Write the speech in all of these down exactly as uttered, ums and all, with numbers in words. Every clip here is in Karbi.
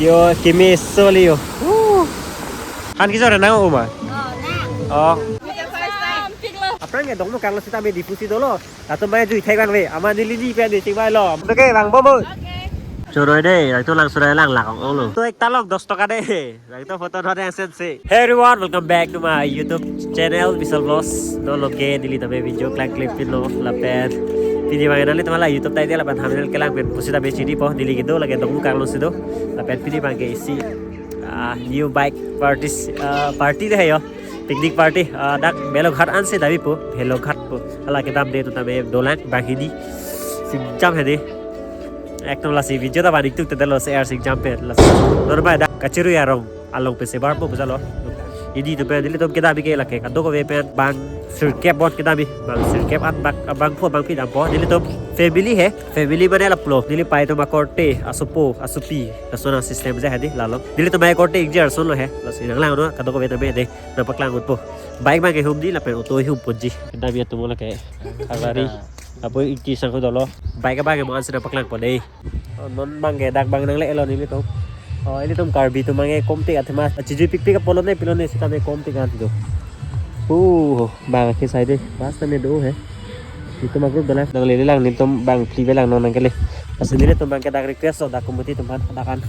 Yo, kimi soli yo. Woo. Han kejor nang uma. Oh, nang. Oh. First time. Aphrang ke dongmukak lo sitame Diphu si dolo. Latum mai jui thek bang ve. Ama neli ni pen di chingvai lo. Okay, bang bo bo. Okay. Choroi de, rang tu lang surai lang lak ong lo. To ekta lok dos toka de. Rang tu photo dhon yang sense. Hey everyone, welcome back to my YouTube channel, Vishal Vlogs. Non lok ke neli tame video klang clip pin lo lapen pini bang nanglitum la YouTube title lapen thumbnail kelang pen pusitame chinipo, neli kedo lake dongmukak lo si do. Lapen pini bang ke isi ah, new bike party, ah, party de yo. Picnic party, ah, dak Beloghat ansi damji po, Beloghat po. Hala kedam de atum tame dolang banghini. Singjam hedi. Ekdom lasi video ta bang iktuk tedelo se er singjam pen lasi. Non bang dak kachirui arong along pen sebar po bujalo. Neli atum pen nelitum kedam ke lake kadokave pen bang sirkep bon kedam, bang sirkep an bak bangphu bangphi dampo. Nelitum family he, family mane lapulo. Neli pei atum akorte, asopo, asopi. Lason a-system je hedi lalo. Nelitum bang akorte ingjir ason lo he. Lasi nanglang no kadokave tame de. Nangpaklang utpo. Bike bang ke humji lapen auto humponji. Kedam atum lake. Agari. Apo ingti sangku dolo. Bike bang ke mo ansi nangpaklangpo de. Oh, non bang ke dak bang nanglelo nelitum. Oh, ilitum Karbi atum bang ke komtik athema. Chijui pikpik apot lo ne pilo ne sitame komtik an do. Oh, bang ke side bus tame do he. Itum a-group dolang. Nanglele lang nelitum bang phli ve lang non nangkele. Lasi nelitum bang ke dak request lo dak committee atum aphan dak an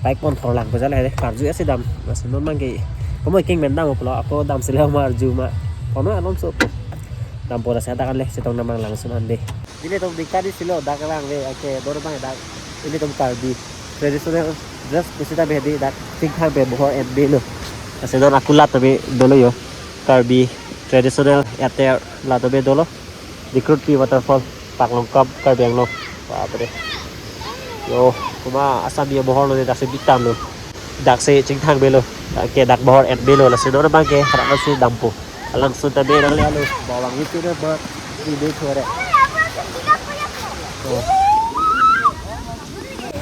bike pon thorlang bujalo he. Karju asi dam. Lasi non bang ke. Komo king men dam pulo ako dam sila ma arju ma. Kono alom so. Dampo lasi dak an le chetong nam bang langsun an de. Nelitum dikadi silo dak lang ve ake dor bang dak. Nelitum Karbi traditional dress pusitame hedi dak chingthang pen bohor en belo. Lasi non akulat tame dolo yo. Karbi traditional attire la tame dolo. Dikrutpi waterfall, Paklongkam, Karbi Anglong. Bapre. Yo, komat Assami abohor lo ne dak si bitam lo. Dak si chingthang belo. Dak ke dak bohor en belo lasi non bang ke harak si dampo. Alangsun tame nanglelo. Bawang itu deh buat di deh chore. Oh.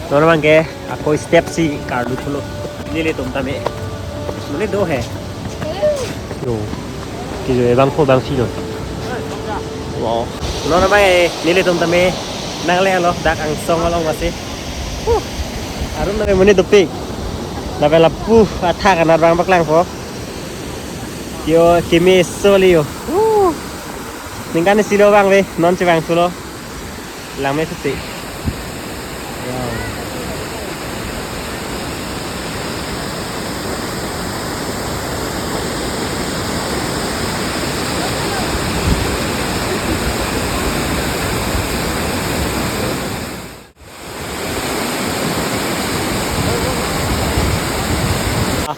Non bang ke ako step si karlu thulo. Nelitum tame. Mane do he. Yo. Kijo e bangphu bangphi lo. Wow. Non bang ke nelitum tame nanglelo dak angsong along asi. Huh. Arum tame mane dopik. Lapen lapu athak aner bang paklangpo. Yo kimi soli yo. Huh. Ningkan isi lo bang ve, non chevang thulo. Langme sisi. Wow.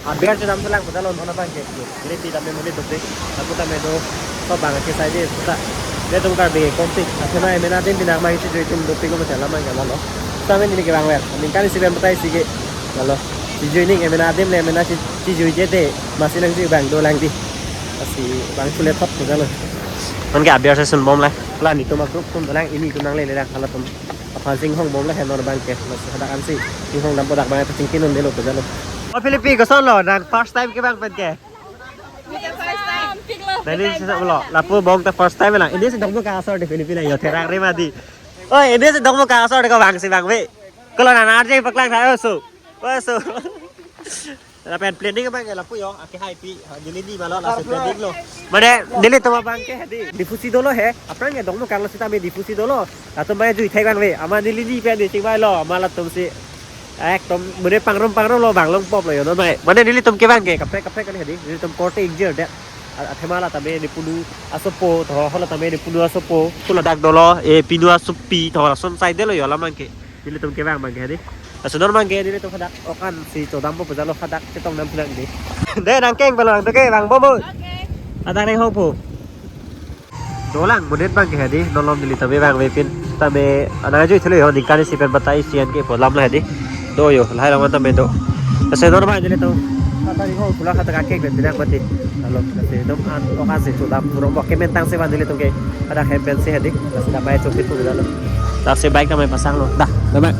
Aber si dam selang kota lon hona bang ke. Neli pi tame monit dopik. Aku tame do. So bang ke saja suka. Nelitum Karbi komtik. Athema emena adim bina mai chijui atum dopik ko macam lama ya lalo. Tame neli ke bang ver. Ningkan isi pen batai isi ke. Lalo. Chijui ning emena adim le emena chi chijui je te. Masi nangji bang dolang di. Masi bang sulit hot ko jalo. Non ke aber si sun bom le. La nelitum a-group atum dolang, nelitum nanglele lang halatum. Aphan si inghong bom le he non bang ke. Lasi hadak ansi inghong dampo dak bang pachingki non delo ko jalo. Oh Philippine, koson lo nang first time ke bang pen ke? First time. Neli si lo. Lapu bong ta first time lang. Neli si dongmukak asor di Philippine yo therak rima di. Oi, neli si dongmukak asor di ko bang si bang ve. Kalau nana arje paklang tha oso. Oso. Lapen planning abang ke lapu yo, ake hai pi, ha, neli ni malo, lasi planning lo. Mane, nelitum abang ke hedi, Diphu si dolo he, aphrang ke dongmukak lo sitame Diphu si dolo. Latum mai jui thek bang ve, ama neli ni pen di chingvai lo, ama latum si. Ekdom, mane pangrum pangrum lo bang long pop lo yo, non mai. Mane nelitum ke bang ke, kaprek kaprek kali hedi, nelitum korte ingjir det. A-, athema la tame nepunu asopo, to, hala tame nepunu asopo, kula dak dolo, e pinu asopi, to, lason side lo yo, lamang ke. Nelitum ke bang bang ke hedi. Lason non bang ke nelitum hadak okan si chodampo pujalo hadak chetong nam pinang di. De nang keng balo nang to ke bang bo bo. Okay. Hadak neng hong po. Dolang monit bang ke hedi, nolom neli tame bang vepin. Tame anang jui thelo yo ningkan isi pen batai isi an ke po lam la hedi. Do yo, lahai lam tame do. Lasi non bang nelitum. Hadak neng hong pulang hadak keng pen pinang mati. Alo, lasi dom an okan si chodam thurong bok kemen tang si bang nelitum ke. Hadak hem pen si hedi. Lasi damai chokit pu dalo. Dak si bike damai pasang lo. Dah, damai.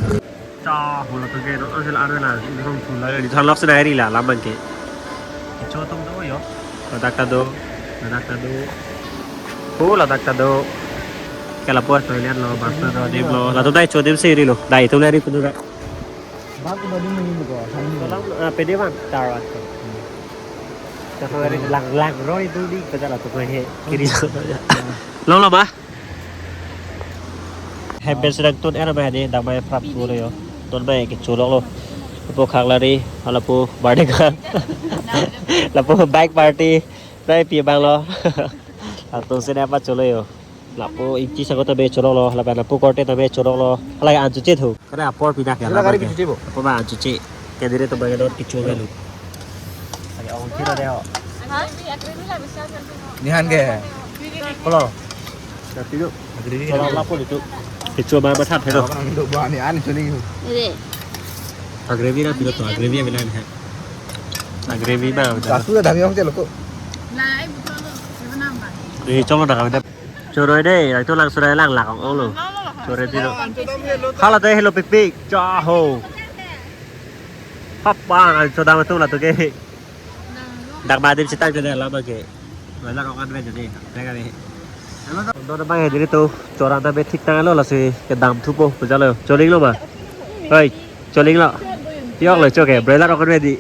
Cha, hula to ke, no, asal arve la, hong thula, di than lok sina ri la, lamang ke. Cho tong do yo. Ladak ta do, ladak ta do. Ho, ladak ta do. Kala po toilet lo, bathroom lo, dim lo. Latum dai cho dim si ri lo. Dai tum le ri kudu da. Bak ko badi muni ko, sani. Lang, ah, pede bang, tarwat ko. Kata hari lang, lang, roi tu di, kata lah tu ko he, kiri. Long lo ba? Hempen sedang tun era ba ni, damai prap tu yo. Tun mai ke chulok lo. Lapu khang lari, lapu bardeka. Lapu bike party. Nai pi bang lo. Latum sini apa chulo yo. Lapu ingti sago ta be chulok lo, lapen lapu korte ta be chulok lo. Halai an chuche thu. Kada apor pinak ya. Sila kari kichuche bo. Apa ba chuche? Kedire to bagai dot kichu belu. Lagi awang kira deh ho. Nihan ke? Kalau. Tapi tu. Kalau lapor itu. Kichu ba ba thap helo. Orang itu buah ni an chuning. Ini. Agrevi na pilo to, agrevi ya bilang ha. Agrevi ba. Kasu dah dami orang celo ko. Lah, eh, betul tu. Siapa nama? Di chong dah kami dah. Choroi dei, itu lang surai lang lang ong lo. Choroi dei lo. Hala tei helo pikpik. Jaho. Hap bang, ang chodang tu la tu ke. Dak badim sitang ke dalam ke. Wala kok kan jadi. Dak kami. Don bang ya jadi tu chorang ta be thik tang lo lasi kedam thupo pujalo. Choling lo ma. Hoi, choling lo. Yok lo choke, broiler kok kan di.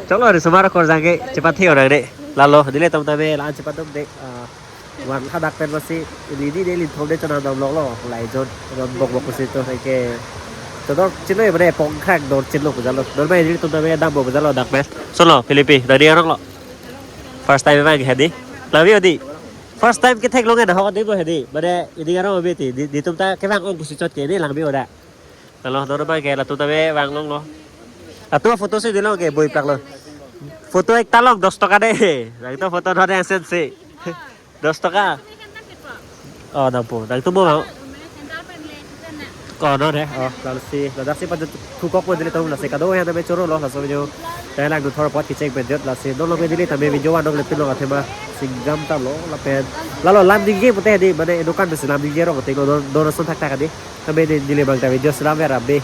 Chok lo ri sumar kor jang ke cepat thik orang deh. Lalo, dile tom ta be la an cepat dok deh. Ah, Wan hadak pen masi lidi de linthom de chonam damlok lo, lai jon jon bok bok pusi to ke. Chodor chinlo ya, mane pongkhak dor chinlo pujalo. Dor mai dili tum tame dam bo pujalo dak pen. Solo Philippi, dari arok lo. First time bang hedi. Labi odi. First time ke thek lo ngen ho di bo hedi. Mane idi arok abi ti di, di tum ta ke bang ong pusi chot ke ni lang bi oda. Lalo, dor bang ke latum tame vang long lo. Latum photo si dilo ke boi plak lo. Photo ekta long dos toka deh. Latum photo dor yang sen si. Dos toka. Oh, dampo. Latum bo mau. Oh, dor deh. Oh, lalu si, ladak si pada tukok mo dili tahu lasi kado yang tame choro lo laso video. Tame lang thor pot kechek penjot lasi. Dolo me dili tame video anong lepin lo athema. Singgam ta lo lapen. Lalo lam digi putih di mana edukan besi lam digi rong ting lo don don son thak thak di. Tame di dili bang ta video selam ya rabbi.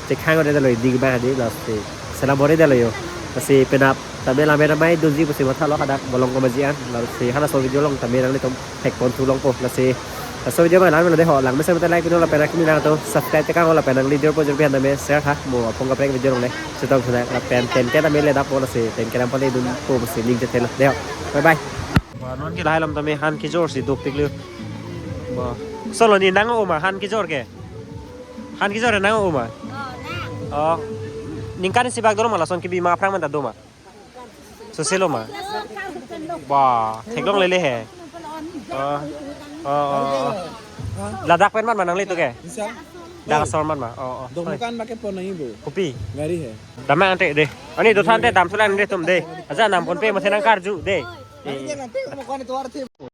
Cek hang ode dalo di bang di lasi. Selam ore dalo yo. Lasi penap tame lam ya mai doji pusi matha lo hadak bolong ko majian. Lasi halaso video long tame nanglitum thek pon thu longpo. Lasi laso video mai lang lo deh ho, lang mesen mate like pin lo lapen akimi lang to subscribe tekang lo lapen nangli jor po jor pian tame share tha mo apong kaprek video long deh. Sitong thana lapen ten K tame le dap po lasi ten K lam pale dunpo pusi ning chethe lo deh ho. Bye bye. Ba non ke lahai lam tame han kejor si duk tik lo. Ba. Solo ni nang oma han kejor ke. Han kejor nang oma. Oh, nang. Oh. Ningkan isi bak dolo ma lason kebi ma aphrang man ta do ma. Soselo ma. Ba, theklong lele he. Oh. Oh, oh, oh. Ladak pen man ma nanglitum ke? Bisa. Dak asor man ma. Oh, oh. Dong kan pakai pon nahi bo. Kopi. Gari he. Dam ante deh. Ani do than te dam sulan deh tum deh. Aja nam pon pe masi nang karju deh. Ini dia nanti mau kau itu arti.